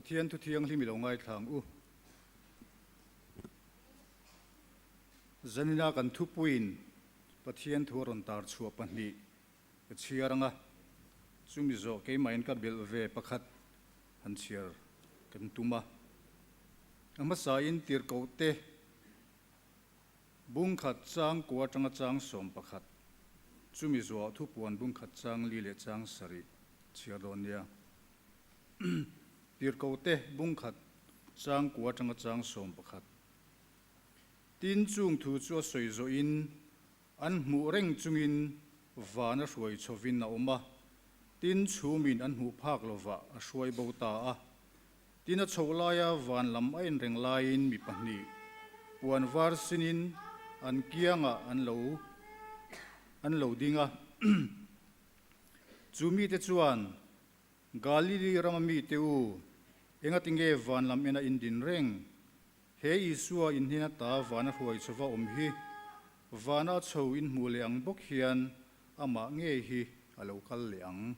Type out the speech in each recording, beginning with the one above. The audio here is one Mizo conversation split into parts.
Pathian thu thianghlim i lo ngaithla ang u. Zanina kan thupuiin Pathian thu a rawn tar chhuah pahnih ka chhiar ang a, chumi zawh keimahin ka belh ve pakhat han chhiar kan tum a. A hmasain tirhkohte Bungkhat chang kua atanga chang 11, chumi zuah thupuan bungkhat chang li leh chang sarih chhiar dawn nia. Tirhkohte bungkhat chang kua atanga chang 11. Tin, chung thu chu a sawi zawhin an hmuh reng chungin van a hruai chhovin a awm a, tin, chhumin an hmuh phak lovah a hruai bo ta a. Tin a chhoh laia van lam a inreng laiin mi pahnih puan var sinin an kiangah an lo an lo ding a. Chu mite chuan, Galili rama mite u, engatinge van lam ena in din reng? He Isua inhnena ta vana hruai chhova awm hi vana a chho in hmuh leh ang bawk hian amah ngei hi a lo kal leh ang,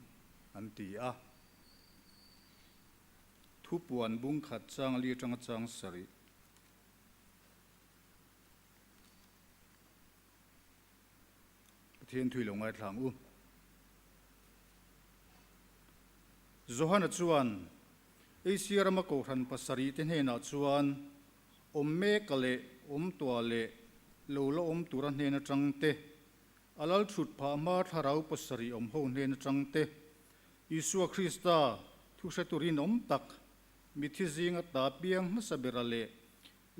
an ti a. Thupuan bung khat chang li atanga chang sarih. Pathian thui lo ngaithla ang u. Johana chuan Asia rama kohhran pasarih te hnenah chuan awm meka leh awm tuah leh lo la awm tura hnen atang te, a lal thut phah hma thlarau pasarih awm ho hnen atang te, Isua Krista thu hretu rinawm tak, mithi zinga ta piang hmasa bera leh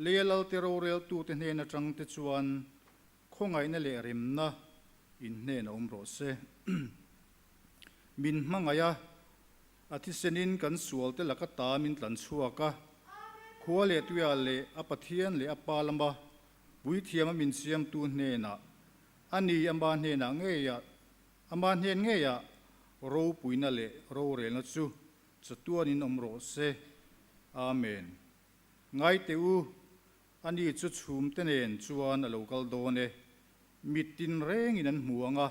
leia Lalte roreltute hnen atangte chuan khawngaihna leh remna in hnen a awm rawh se. Min hmangaih a, a thisenin kan sualte laka ta min tlan chhuak a, khua leh tuia leh a Pathian leh a Pa lama puithiama min siamtu hnenah, a ni ama hnenah ngeiah Amah hnen ngeiah ropuina leh rorelna chu chatuanin awm rawh se. Amen. Ngaite u, ani chu chhumte nen chuan a lo kal dawn e. Mit tinrengin an hmu ang a,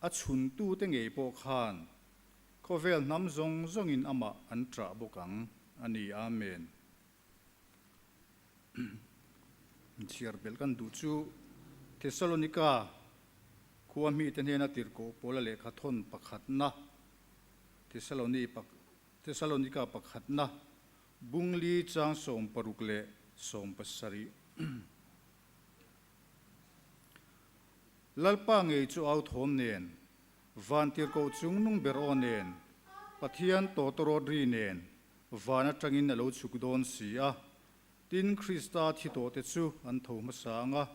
a chhuntute ngei pawh khan khawvel hnam zawng zawngin amah an ṭah bawk ang a ni. Amen. Chhiar belh kan duh chu Thessalonika khua mite hnena tirhkoh pawla lehkha thawn pakhatna, Thessalonika pakhatna, bungli chang 60 leh 70. Lalpa ngei chu au thawm nen, van tirhkoh chung nung ber aw nen, Pathian tawtawrawt ri nen, Van atangin a lo chhuk dawn si a, tin Krista thi tawhte chu an tho hmasa ang a.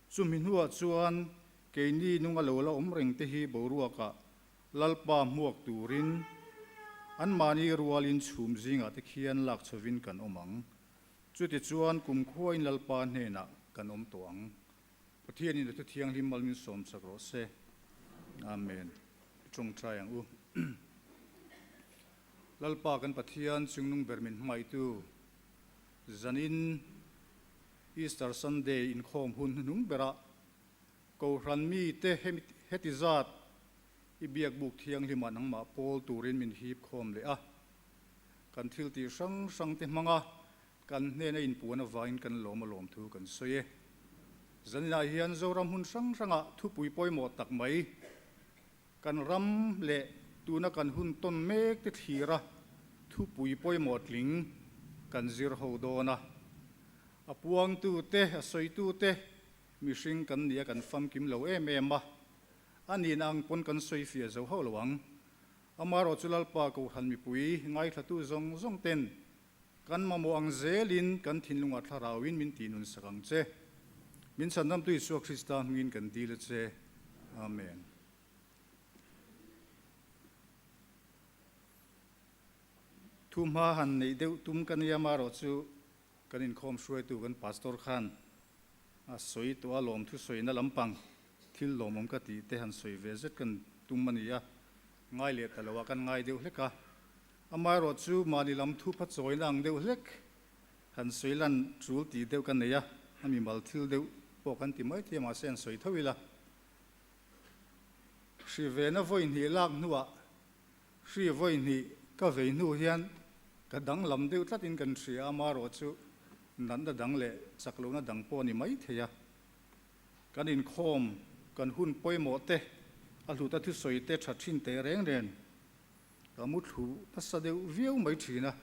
Chumi hnuah chuan keini nunga lo la awm reng te hi boruakah Lalpa hmuak turin anmahni rualin chhum zingah te khian lak chhovin kan awm ang. Chutichuan kumkhuain Lalpa hnenah kan awm tawh ang. Pathianin a thu thianghlim mal min sawm chak rawh se. Amen. I tawngtai ang u. Lalpa kan Pathian chungnung ber min hmaitu zanin Easter Sunday inkhawm hun hnuhnung berah Kohhran mite heti zat i biakbuk thianghlimah nangmah pawl turin min hip khawm leh a. Kan thil tih hrang hrangte hmanga kan hnena inpuan avangin kan lawm a lawm thu kan sawi e. Zaninah hian Zoram hmun hrang hrangah thupui pawimawh tak mai Kan ram leh tuna kan hun tawn mek te thlira thupui pawimawh tling kan zir ho dawn a. A puangtute, a sawitute mihring kan nia kan famkim lo em em a, a nihna ang pawn kan sawi fiah zo hauh lo ang. Amaherawh chu Lalpa Kohhran mipui ngaithlatu zawng zawng ten kan mamawh ang zelin kan thinlungah thlarauin min tihnun sak ang che. Min chhandamtu Isua Krista hmingin kan dil a che. Amen. Thu hma han neih deuh tum ka nia marawh chu kan inkhawm hruaitu kan pastor khan a sawi tawh a lawmthu sawina lampang thil lawmawm ka tih te han sawi ve zet kan tum a ni a, ngai leh ta lo ah kan ngai deuh hlek a. Amaherawh chu mahni lam thu pha chawina ang deuh hlek han sawi lan tul tih deuh ka nei a, a mimal thil deuh pawh kan ti maithei a mahse han sawi tho ila. Hri vena vawi hnih lak hnuah hri vawi hnih ka vei hnu hian Ka danglam deuh tlatin kan hria a, amaherawhchu natna dang leh chak lohna dang pawh a ni maithei a. Kan inkhawm, kan hun pawimawh te, a hluta thusawi te tha thin teh reng reng ka mu thlu nasa deuh viau mai thin a,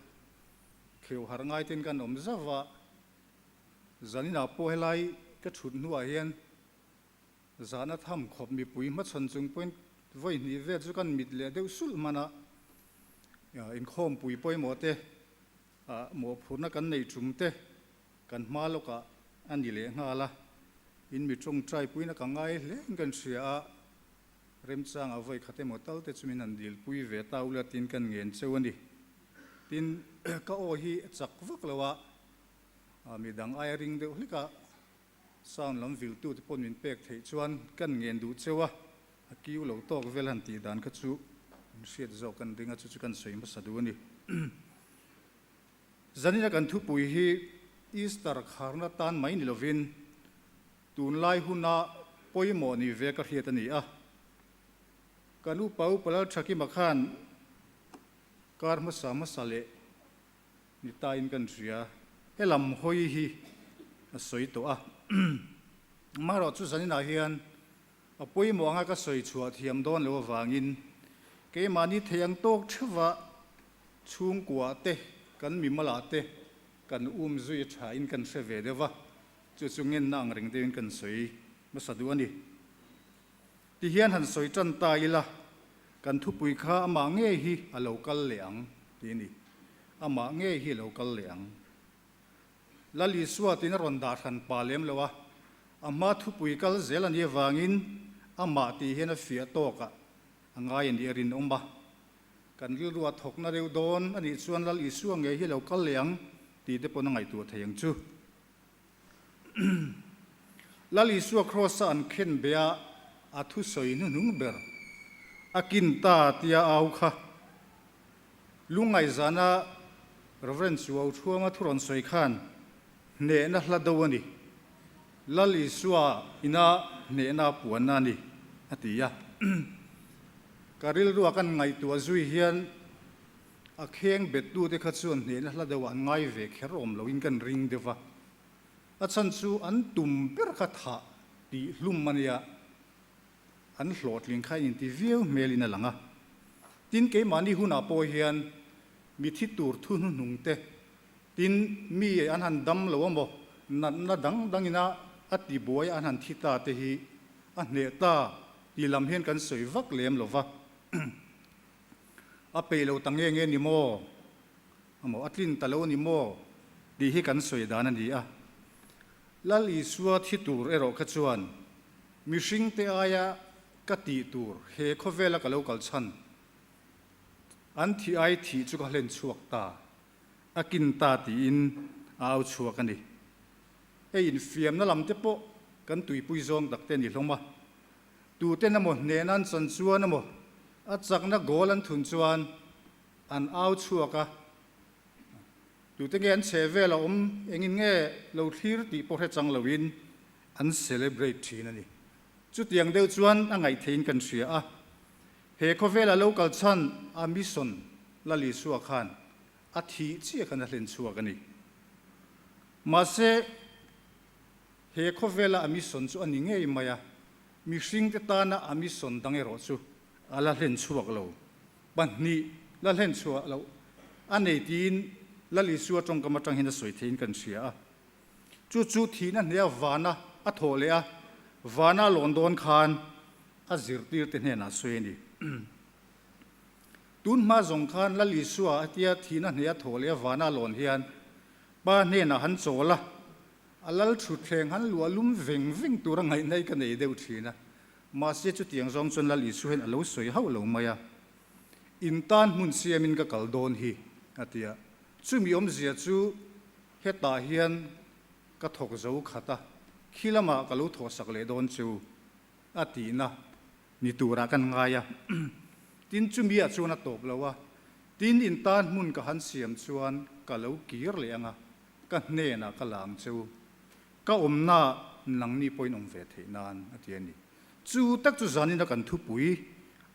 kheuh harh ngai ten kan awm zauh a, zaninah pawh helai ka thut hnuah hian Zahna tham khawp mipui hmachhawn chung pawhin vawi hnih vel chu kan mit leh deuh sulh hman a, inkhawmpui pawimawh te, mawhphurhna kan nei tum te kan hma lawkah a ni leh nghal a, in mi tawngtai puiin a ka ngai hle in kan hria a, remchangah vawi khat emaw tal te chu min han dilpui ve ta ula tiin kan ngen cheu a ni. Tin, ka aw hi a chak vak lo a, midang aia ring deuh hlek a, Sound lam viltute paw'n min pek theih chuan kan ngen duh cheu a, a kiu lo tawk vel han tih dan kha chu min hriat zawk kan ring a, chu chu kan sawi hmasa duh a ni. Zanina kan thupui hi Easter kharna tan mai ni lovin tunlai huna pawimawh ni ve ka hriat a ni a. Kan upa upa Lalthakima khan kar hmasa hmasa leh Ni tain kan hria, he lam hawi hi a sawi tawh a. Amaherawh chu zaninah hian a pawimawh anga ka sawi chhuah thiam dawn loh avangin keimahni thei ang tawk theuha chhungkuah te, kan mimalah te kan um zui a thain kan hre ve deuh va, chu chu ngenna ang reng deuhin kan sawi hmasa duh a ni. Tihian han sawi tan ta ila, kan thupui kha amah ngei hi a lo kal leh ang tih a ni. Amah ngei hi a lo kal leh ang. Lal Isua tiin a rawn dah hran pah lem lo a, a hma thupui kal zel a nih avangin amah tih hian a fiah tawkah a ngai a nih a rinawm a. Kan rilru a thawkna deuh dawn a nih chuan Lal Isua ngei hi a lo kal leh ang tih te pawn a ngaihtuah thei ang chu. Lal Isua Kraws-a an khen be a, a thusawi hnuhnung ber a kin ta tia au kha. Lungngaihzana Rev. Chuau Thuama thu rawn sawi khan hnehna hla do a ni. Lal Isua ina hnehna a puanna a ni, a ti a. Ka rilrua kan ngaihtuah zui hian A kheng bettute kha chuan hnehna hla deuhah an ngai ve kher awm loin kan ring deuh va. A chhan chu an tum ber kha thah tih hlum a nia, an hlawhtling kha in inti viau hmelin a lang a. Tin, keimahni hunah pawh hian mi thi tur thu hnuhnung te, tin mi an han dam lo amaw, natna dang dangina a tibuai an han thi ta te hi a hneh ta tih lam hian kan sawi vak lem lo va. A peih lo ta nge nge ni maw? Amaw a tlin ta lo ni maw? tih hi kan sawi dan a ni a. Lal Isua thi tur erawh kha chuan mihringte aia ka tih tur he khawvela ka lo kal chhan an thih ai thih chu ka hlen chhuak ta, a kin ta tiin a au chhuak a ni. Hei infiamna lam te pawh kan tuipui zawng tak te a ni hlawm a. Tuten emaw hnehna an chan chuan emaw a chakna goal an thun chuan an au chhuak a, tute nge an chhe vel a awm engin nge lo thlir tih pawh hre chang loin an celebrate thin a ni. Chutiang deuh chuan a ngaih theihin kan hria a, he khawvela lo kal chhan a mission Lal Isua khan a thih chiah khan a hlen chhuak a ni. Mahse. He khawvela a mission chu a ni ngei mai a, mihringte tana a mission dang erawh chu a la hlen chhuak lo. Pahnih la hlen chhuah loh a nei tiin Lal Isua tawngkam atang hian a sawi theiin kan hria a. Chu chu thihna hnea vana a thawh leh a, vana a lawn dawn khan a zirtirte hnenah a sawi a ni. Tun hma zawng khan Lal Isua hetia thihna hnea thawh leh a vana a lawn hian Pa hnenah han chawl a, A lal thutthleng han luah lum veng veng tura ngaihna hi ka nei deuh thin a, mahse chutiang zawng chuan Lal Isu hian a lo sawi hauh lo mai a, In tan hmun siamin ka kal dawn hi, a ti a. Chumi awmzia chu hetah hian ka thawk zo khat a, khi lamah ka lo thawhsak leh dawn chu, a tihna ni turah kan ngai a. Tin, chumiah chuan a tawp lo a, tin in tan hmun ka han siam chuan ka lo kir leh ang a, Ka hnenah ka la ang che u, ka awmna nangni pawhin awm ve theih nan, a ti a ni. Chu tak chu zanina kan thupui,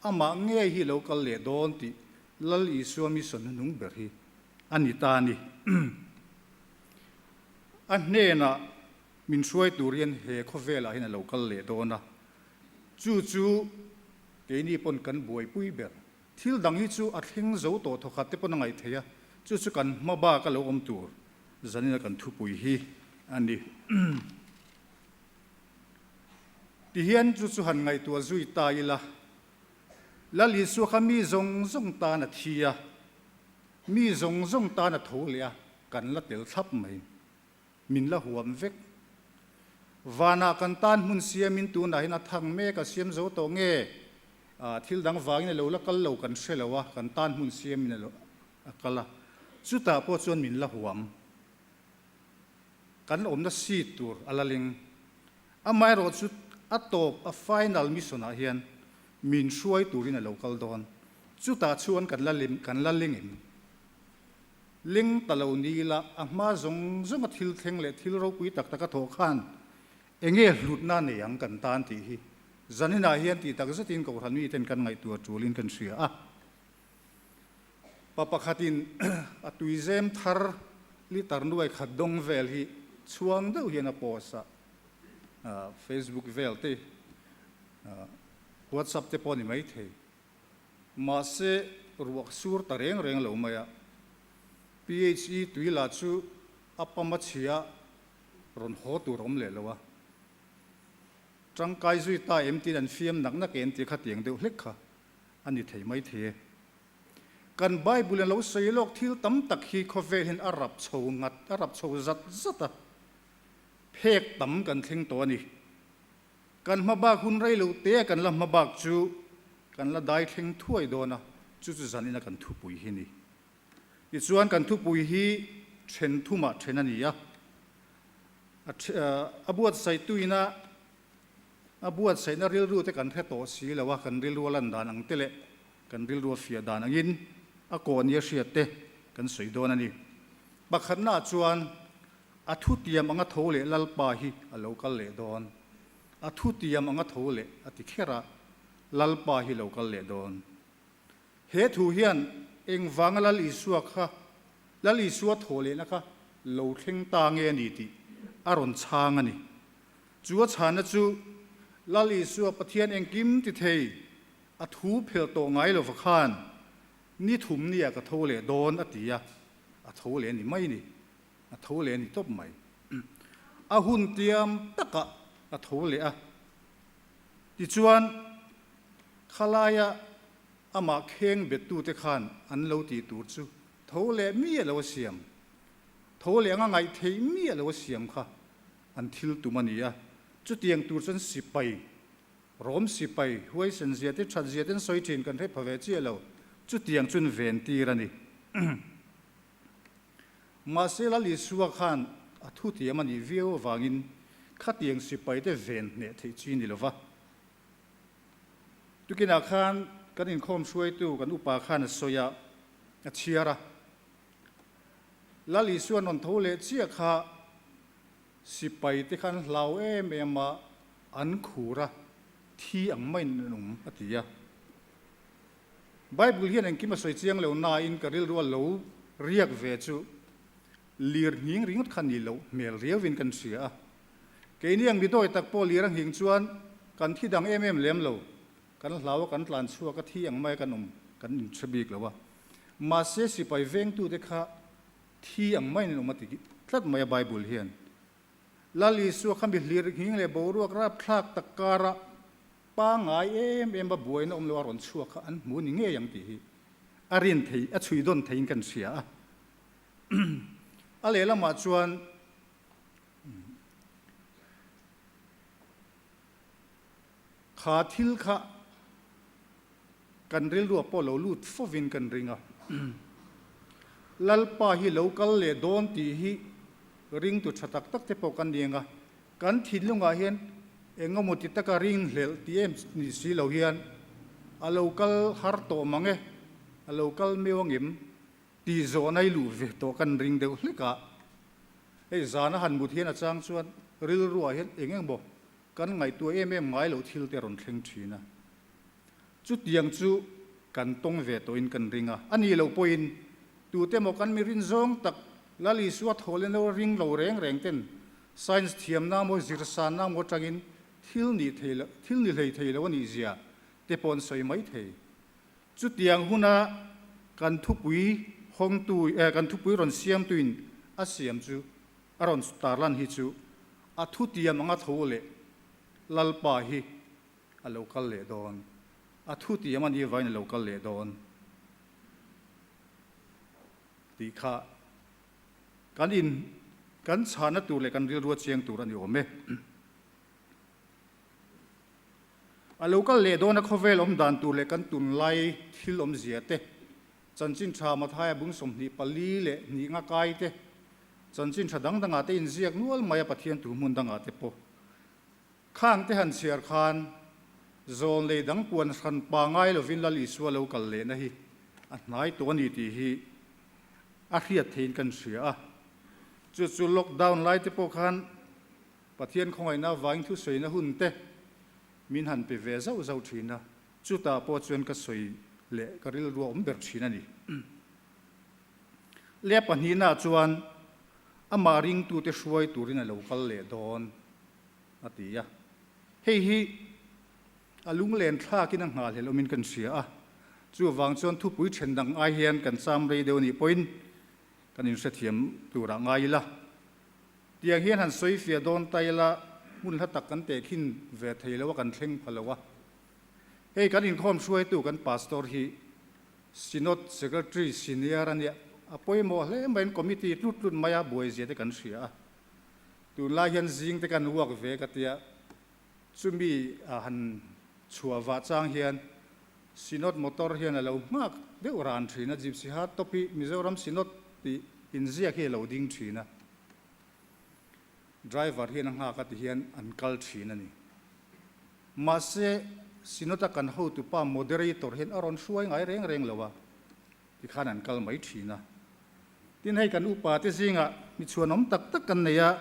amah ngei hi lo kal leh dawn tih Lal Isua mission hnuhnung ber hi a ni ta a ni. A hnenah min hruai tur hian he khawvelah hian a lo kal leh dawn a, chu chu keini pawn kan buaipui ber. Thil dang hi chu a thleng zo tawh thawkhat te pawn a ngaih theih a, chu chu kan hma bak a lo awm tur zanina kan thupui hi a ni. Tihian chu chu han ngaihtuah zui ta ila, Lal Isua kha mi zawng zawng tan a thi a, mi zawng zawng tan a tho leh a, kan la tel thlap mai. Min la huam vek. Vanah kan tan hmun siamin tunah hian a thang mek a siam zo tawh nge? Thil dang vangin a lo la kal lo kan hre lo a, kan tan hmun siamin a lo a kal a. Chutah pawh chuan min la huam. Kan awmna seat tur a la ling. Amaherawh chu a tawp a final mission ah hian min hruai turin a lo kal dawn. Chutah chuan kan la lim kan la ling em? Ling ta lo ni ila a hma zawng zawng a thil thleng leh thil ropui tak tak a thawh khan enge hlutna nei ang kan tan tih hi zaninah hian tih tak zetin Kohhran miten kan ngaihtuah tulin kan hria a. Pa pakhatin a tuizem thar litre nuai khat dawng vel hi chhuang deuh hian a post a, Facebook vel te, WhatsApp te pawh a ni maithei. Mahse, ruak sur ta reng reng lo mai a, PHE tui lah chu a pam a chhia rawn haw tur a awm leh lo a. Tangkai zui ta em tiin an fiam nak nak em tih kha tiang deuh hlek kha a ni thei mai thei e. Kan Bible in lo sawi lawk thil tam tak hi khawvel hian a rap chho ngat, a rap chho zat zat a, phek tam kan thleng tawh a ni. Kan hma bak hun rei lo te kan la hma bak chu kan la dai thleng thuai dawn a, chu chu zan ina kan thupui hi ni. Tichuan kan thupui hi then thumah then a ni a, a buatsaihtuina A buatsaihna rilru te kan hre tawh si lo a, kan rilru a lan dan ang te leh kan rilru a fiah dan angin a kawh nia hriat te kan sawi dawn a ni. Pakhatnaah chuan a thutiam anga tho leh Lalpa hi a lo kal leh dawn. A thutiam anga tho leh a ti kher a, Lalpa hi lo kal leh dawn. He thu hian engvanga Lal Isua kha, Lal Isua thaw lehna kha lo thleng ta nge a ni tih a rawn chhang a ni. Chu a chhana chu Lal Isua Pathian engkim ti thei, a thu phelh tawh ngai lova khan ni thum nia ka tho leh dawn a ti a, a tho leh a ni mai ni, a tho leh a ni tawp mai. A hun tiam takah a tho leh a, tichuan khalaia amah kheng bettute khan an lo tih tur chu tho leh miah lo a siam, tho leh anga ngaih theih miah lo a siam kha An thil tum a ni a, chutiang tur chuan sipai, Rom sipai, huaisen zia te, that zia te an sawi thin kan hre pha ve chiah lo, chutiang chuan ven tir a ni. Mahse Lal Isua khan a thutiam a nih viau avangin khatiang sipai te ven hneh theih chi ni lova. Tukinah khan kan inkhawm hruaitu kan upa khan a sawi a, a chhiar a. Lal Isua rawn tho leh chiah kha Sipai te khan hlau em em a, an khur a, thi ang maiin an awm, a ti a. Bible hian engkim a sawi chiang lo nain ka rilru a lo riak ve chu lir nghing ringawt kha ni loh hmel riauin kan hria a. Keini ang midawi tak pawh lir a nghing chuan kan thi dang em em lem lo, kan hlau a, kan tlan chhuak a, thi ang maia kan awm kan inhre bik lo a. Mahse sipai vengtute kha Thi ang maiin an awm a ti tlat mai a Bible hian. Lal Isua kha mi hlir nghing leh boruak rapthlak tak kara pangngai em em a buaina awm lo a rawn chhuak kha an hmu ni ngei ang tih hi a rin thei, a chhui dawn theiin kan hria a. A lehlamah chuan kha thil kha Kan rilruah pawh lo lut fovin kan ring a. Lalpa hi lo kal leh dawn tih hi ringtu tha tak tak te pawh kan ni ang a. Kan thinlungah hian eng emaw ti taka ringhlelh tih em ni si lo hian a lo kal har tawh mang e, a lo kal meu angem tih zawhna i luh ve tawh kan ring deuh hlek a. Hei zana han mut hian a chang chuan rilruah hian eng emaw kan ngaihtuah em em ngai loh thil te a rawn thleng thin a. Chutiang chu kan tawng ve tawhin kan ring a, a nih loh pawhin Tute maw kan mi rin zawng tak Lal Isua thawlin lo ring lo reng reng ten science thiamna maw zirsanna maw atangin thil ni thei lo thil ni hlei thei lo a nih zia te pawh an sawi mai thei. Chutiang huna kan thupui hawngtu eh kan thupui rawn siamtuin a siam chu a rawn tarlan hi chu a thutiam anga tho leh Lalpa hi a lo kal leh dawn. A thutiam a nih avangin a lo kal leh dawn tih kha kan in kan chhahna tur leh kan rilrua chiang tur a ni awm e. A lo kal leh dawna khawvel awm dan tur leh kan tunlai thil awmzia te, chanchin tha Mathaia bung 24 leh hnih nga kai te, chanchin tha dang dangah te inziak nual mai a Pathian thu hmun dangah te pawh khang te han chhiar khan zawn lei dang puan hran pa ngai lovin Lal Isua lo kal lehna hi a hnai tawh a ni tih hi a hriat theiin kan hria a. Chu chu lockdown lai te pawh khan Pathian khawngaihna avangin thusawina hun te min han pe ve zauh zauh thin a, chutah pawh chuan ka sawi leh ka rilru a awm ber thin a ni. Leh pahnihnaah chuan amah ringtute hruai turin a lo kal leh dawn a ti a. Hei hi a lunglen thlakin a nghahhlelh awmin kan hria a, chuvang chuan thupui then dang ai hian kan cham rei deuh anih pawhin kan inhrethiam turah ngai ila. Tiang hian han sawi fiah dawn ta ila, hmun hla tak kan tehkhin ve thei lo a, kan thleng pha lo a. Hei kan inkhawm hruaitu kan Pastor hi Synod Secretary Senior a nia, a pawimawh hle maiin committee tlut tlut maia buaizia te kan hria a. Tunlai hian zing te kan uak ve ka tia, chumi han chhuah vah chang hian Synod motor hian a lo nghak deuh ran thin a, Gypsy Hard top hi Mizoram Synod tih inziak hi a lo ding thin a. Driver hian a nghak a ti hian an kal thin a ni. Mahse, Synod a kan hotupa moderator hian a rawn hruai ngai reng reng lo a, tikhan an kal mai thin a. Tin, hei kan upa te zingah mi chhuanawm tak tak kan nei a,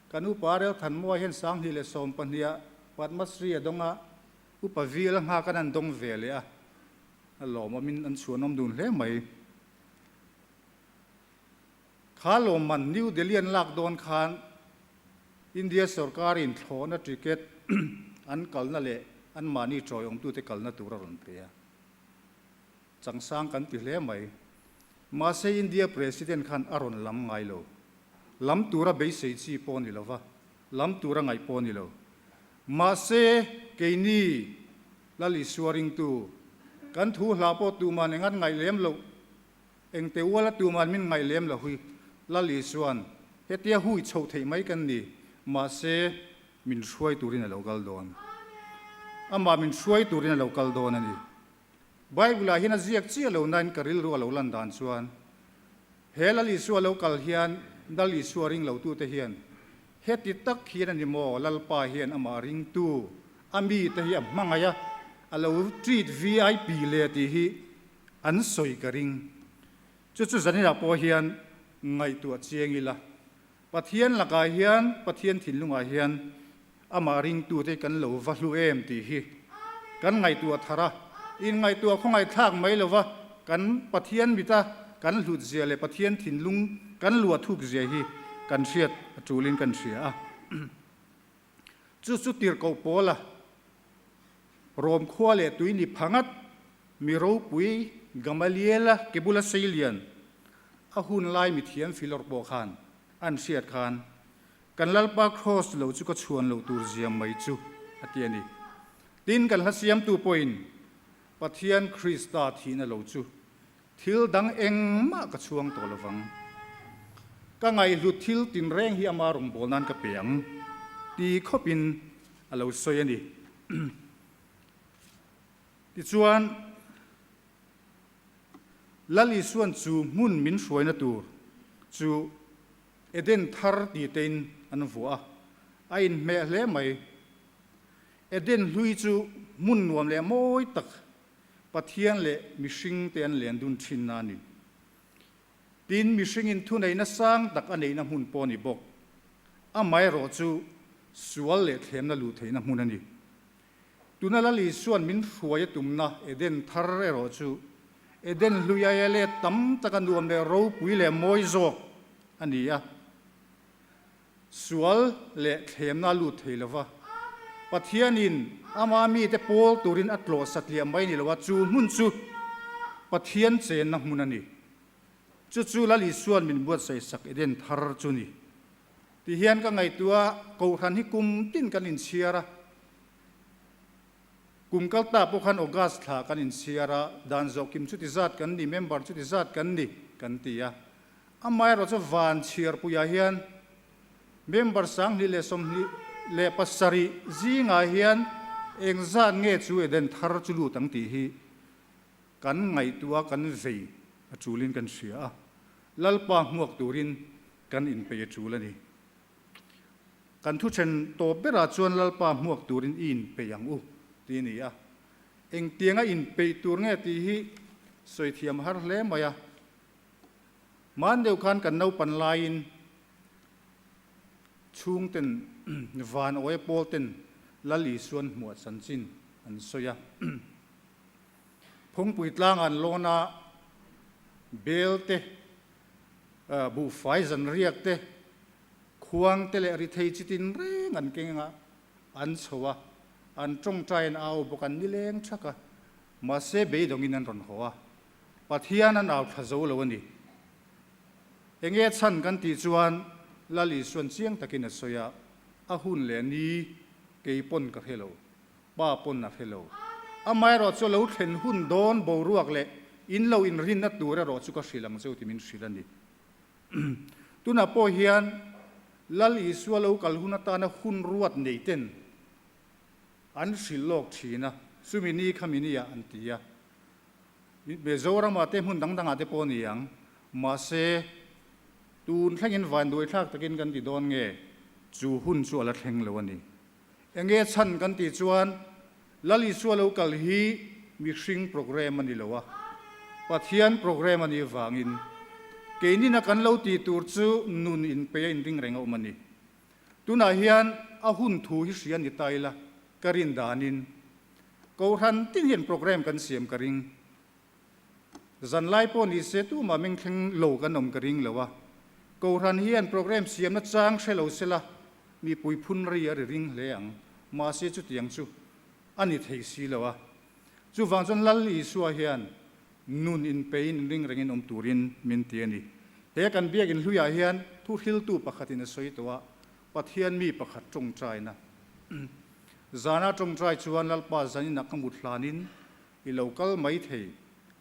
kan upa Rel Thanmua hian 2012 ah Padma Shri a dawng a, Upa Vil a nghak an an dawng ve leh a, a lawmawmin an chhuanawm dun hle mai. Kha lawmman New Delhi an lak dawn khan India sorkarin thlawhna ticket an kalna leh anmahni tawiawmtute kalna tur a rawn pe a. Changsang kan ti hle mai. Mahse India President khan a rawn lam ngai lo. Lam tura beisei chi pawh a ni lo va, lam tura ngaih pawh a ni lo. Mahse keini Lal Isua ringtu, kan thu hla pawh tuman engan ngaih lem loh Engte uala tuman min ngaih lem lo hi Lal Isuan hetia hui chhoh theih mai kan ni, mahse min hruai turin a lo kal dawn. Amah min hruai turin a lo kal dawn a ni. Bible-ah hian a ziak chiah lo nain ka rilru a lo lan dan chuan he Lal Isua lo kal hian Lal Isua ring lotute hian heti tak hian a ni maw Lalpa hian amah ringtu a mite hi a hmangaih a, a lo treat VIP le tih hi An sawi ka ring. Chu chu zaninah pawh hian ngaihtuah chiang ila, Pathian lakah hian, Pathian thinlungah hian amah ringtute kan lo va hlu em tih hi kan ngaihtuah thar a, inngaihtuah khawngaihthlak mai lova kan Pathian mita kan hlut zia leh Pathian thinlung kan luah thuk zia hi kan hriat a tulin kan hria a. Chu chu tirhkoh pawla Rom khua leh tui ni pha ngat mi ropui Gamaliela ke bula seilian a hun lai mithiam filawr pawh khan an hriat khan kan Lalpa Kraws lo chu ka chhuan lo tur ziam mai chu a ti a ni. Tin, kan hla siamtu pawhin Pathian Krista thihna lo chu thil dang engmah ka chhuang tawh lovang. Ka ngaihhlut thil tinreng hi ama rawngbâwl nan ka pe ang ti khawpin a lo sawi a ni. Tichuan, Lal Isuan chu hmun min hruaina tur chu Eden thar ti tein an vuah a, a inhmeh hle mai. Eden hlui chu hmun nuam leh mawi tak Pathian leh mihring te an len dun thinna a ni. Tin, mihringin thuneihna sang tak a neihna hmun pawh a ni bawk. Amaherawh chu sual leh thlemna luh theihna hmun a ni. Tuna Lal Isuan min hruai a tumna Eden thar erawh chu Eden hlui aia let tam taka nuam leh ropui leh mawi zawk a ni a. Sual leh thlemna a lut thei lo va, Pathianin ama mite pawl turin a tlawh satliah mai ni lo a, chu hmun chu Pathian chenna hmun a ni. Chu chu Lal Isua'n min buatsaih sak Eden thar chu ni. Tihian ka ngaihtuah Kohhran hi kum tin kan inchhiar a. Kum kal ta pawh khan August thla kan inchhiar a, dan zawh kim chuti zat kan ni, member chuti zat kan ni kan ti a. Amaherawh chu van chhiarpuiah hian member 2027 zingah hian engzat nge chu Eden thar chu lut ang tih hi kan ngaihtuah a, kan vei a tulin kan hria a, Lalpa hmuak turin kan inpeih a tul a ni. Kan thu then tawp berah chuan Lalpa hmuak turin i inpeih ang u tih a ni a. Engtianga inpeih tur nge tih hi sawi thiam har hle mai a. Hman deuh khan kan naupan laiin chhungten van awia pawlten Lal Isuan hmuah chanchin an sawi a. Phungpui tlang an lawn a, bel te, buhfai zanriak te, khuang te leh rithei chi tin reng an keng a, an chho a, an tawngtai an au bawk, an nileng thak a, mahse beidawngin an rawn haw a, Pathian an au thla zo lo a ni. Enge chhan kan tih chuan Lal Isuan chiang takin a sawi a, a hun leh ni kei pawn ka hre lo. Pa pawn a hre lo. Amaherawh chu a lo thlen hun dawn boruak leh in lo inrinna tur erawh chu ka hrilh ang cheu ti min hrilh a ni. Tunah pawh hian Lal Isua lo kal hun atana hun ruat nei ten an hrilh lawk thin a, chumi ni khami ni ah an ti a. Mizoramah te hmun dang dangah te pawh a ni ang. Mahse, tun thlengin vanduaithlak takin kan ti dawn nge chu hun chu a la thleng lo a ni. Enge chhan kan tih chuan Lal Isua lo kal hi mihring program a ni lo a, Pathian program a nih vangin keinina kan lo tih tur chu nun inpei a inring reng a awm a ni. Tunah hian a hun thu hi hria ni ta ila ka rin danin Kohhran tin hian program kan siam ka ring. Zanlai pawh ni se tumah meng thleng lo kan awm ka ring lo a. Kohhran hian program siamna chang hre lo sela mipui phun ri a ri ring hle ang. Mahse chutiang chu a ni thei si lo a. Chuvang chuan Lal Isua hian nun inpeiin inring rengin awm turin min ti a ni. He kan biakinn hluiah hian thuhriltu pakhatin a sawi tawh a, Pathian mi pakhat tawngtaina. Zana tawngtai chuan Lalpa zaninah ka mut hlanin I lo kal mai thei,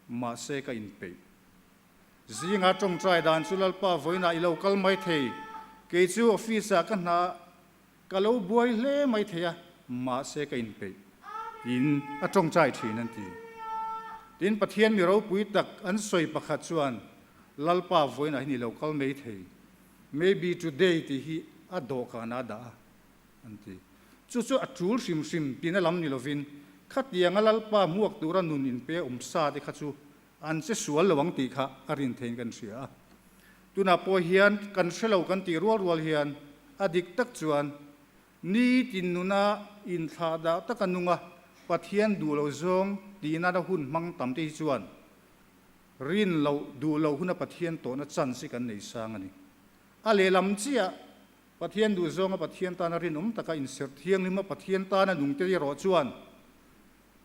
mahse ka inpeih. Zinga tawngtai dan chu Lalpa vawiinah i lo kal mai thei, kei chu office ah ka hna ka lo buai hle mai thei a, mahse ka inpeih, tiin a tawngtai thin an ti. Tin, Pathian mi ropui tak an sawi pakhat chuan Lalpa vawiinah hian i lo kal mai thei, maybe today tih hi a dawhkanah a dah a. An ti. Chu chu a tul hrim hrim tina lam ni lovin, khatianga Lalpa hmuak tura nun inpe awm sa te kha chu an che sual lo ang tih kha a rin theiin kan hria a. Tunah pawh hian kan hre lo kan tih rual rual hian a dik tak chuan nitin nuna inthlah dah taka nunga Pathian duh lo zawng tih nana hun hmang tam te hi chuan rin loh duh loh huna Pathian tawhna chance hi kan nei sang a ni. A lehlam chiah Pathian duhzawnga Pathian tana rinawm taka inserh thianghlim a Pathian tana nungte erawh chuan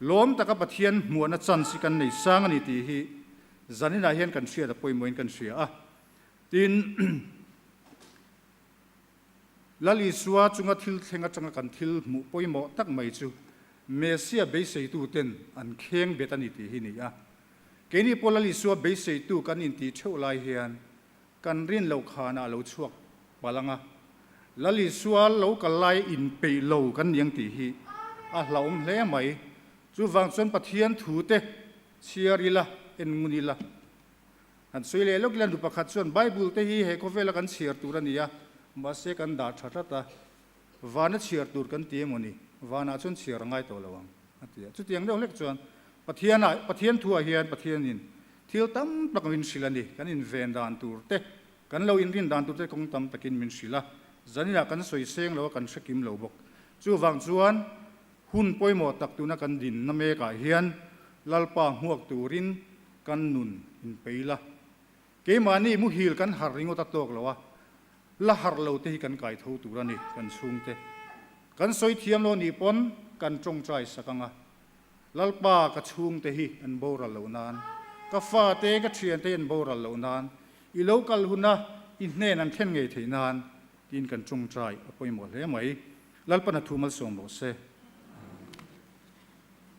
lawm taka Pathian hmuahna chance hi kan nei sang a ni tih hi zaninah hian kan hriat a pawimawhin kan hria a. Tin, Lal Isua chunga thil thleng atanga kan thil hmuh pawimawh tak mai chu Messia beiseituten an kheng bet a ni tih hi ni a. Keini pawh Lal Isua beiseitu kan intih theuh lai hian Kan rin loh khanah lo chhuak palh ang a, Lal Isua lo kal lai inpeih lo kan ni ang tih hi a hlauhawm hle mai. Chuvang chuan Pathian thu te chhiar ila, en ngun ila. Han sawi leh lawk ila, nu pakhat chuan Bible te hi he khawvela kan chhiar tur a ni a, mahse kan dah tha tlat a, vana chhiar tur kan ti emaw ni, vanah chuan chhiar a ngai tawh lo ang a ti a. Chutiang deuh hlek chuan Pathianah, Pathian thuah hian Pathianin Thil tam tak min hrilh a ni. Kan inven dan tur te, kan lo inrin dan tur te kawng tam takin min hrilh a. Zaninah kan sawi seng lo a, kan hre kim lo bawk. Chuvang chuan hun pawimawh tak tuna kan dinna mekah hian Lalpa hmuak turin kan nun inpei la. Keimahni muhil kan harh ringawt a tawk lo a, la harh lo te hi kan kai tho tur a ni kan chhungte. Kan sawi thiam lo nih pawn kan tawngtai sak ang a, Lalpa ka chhungte hi an boral loh nan, ka fate ka thiante hi an boral loh nan, i lo kal huna i hnen an thlen ngei theih nan tiin kan tawngtai a pawimawh hle mai. Lalpan a thu malsawm rawh se.